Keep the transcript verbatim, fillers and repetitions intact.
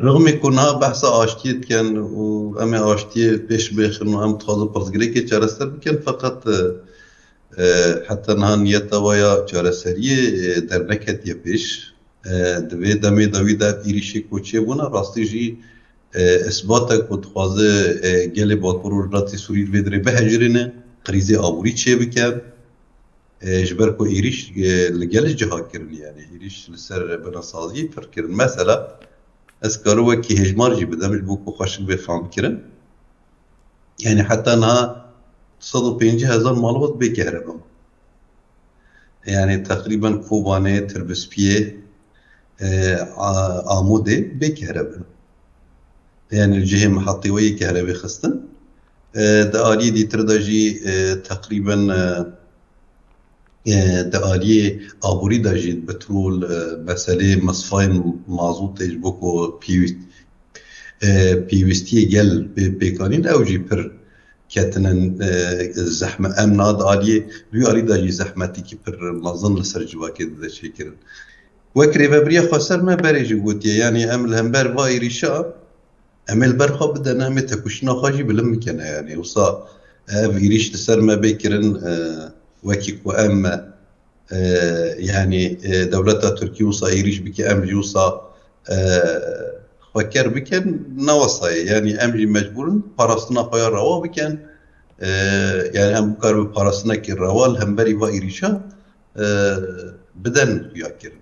Rixmê ku niha behsa aştiyê dikin û em ê aştiyê pêş bêxin û em dixwazin pirsgirêkê çareser bikin, feqet, e, e, heta niha niyeta we ya çareseriyê, e, derneketiye pêş. E, di vê demê de wî de êrîşê ku çêbûne, rastî jî, e, isbat e ku dixwaze, e, gelê Bakur û Rojhilatê Sûrî li vê dirê bihecirîne, krîzê aborî çêbike. E, ji ber ku êrîş, e, li gelek ciha kirin, yani êrîş li ser binesaziyê pir kirin. Mesela, ez karim wekî hêjmar jî bidim, ji bo ku xweşik bê fam kirin. Yani heta niha sed û pêncî hezar malbat bê kehrebe bûn. Yani teqrîben Kobanê, Tirbispiyê, e, A-, Amûdê bê kehrebe. Yani li cihê mihetê we yê kehrebê xistin. E, di aliyê dîtir de jî, e, teqrîben, e, e, di aliyê aborî de jî petrol, e, meselê misfayên mazotê ji bo ku pêwîst-, e, pêwîstiyê gel pê-, pêkanîn ew jî pir ketine, e, zehme-, em niha di aliyê, di wî alî de jî zehmetîkî pir mezin li ser civakê dide çêkirin. Wek rêvebiriya xweser me berê jî gotiye, yani em li hember va êrîşa, em ê li ber xwe bidene, em ê tekoşîna xwe jî bilind bikene. Yani wisa ev êrîş li ser me bê kirin, e, wekî ku em, e, yani, e, dewleta Tirkî wisa êrîş bike, em jî wisa, e, xwe ker bikin, ne wisa ye. Yani em jî mecbûr in parastina xwe ya rewa bikin. E, yani em bikaribin parastinekî rewa li hemberî va êrîşa, e, biden xuya kirin.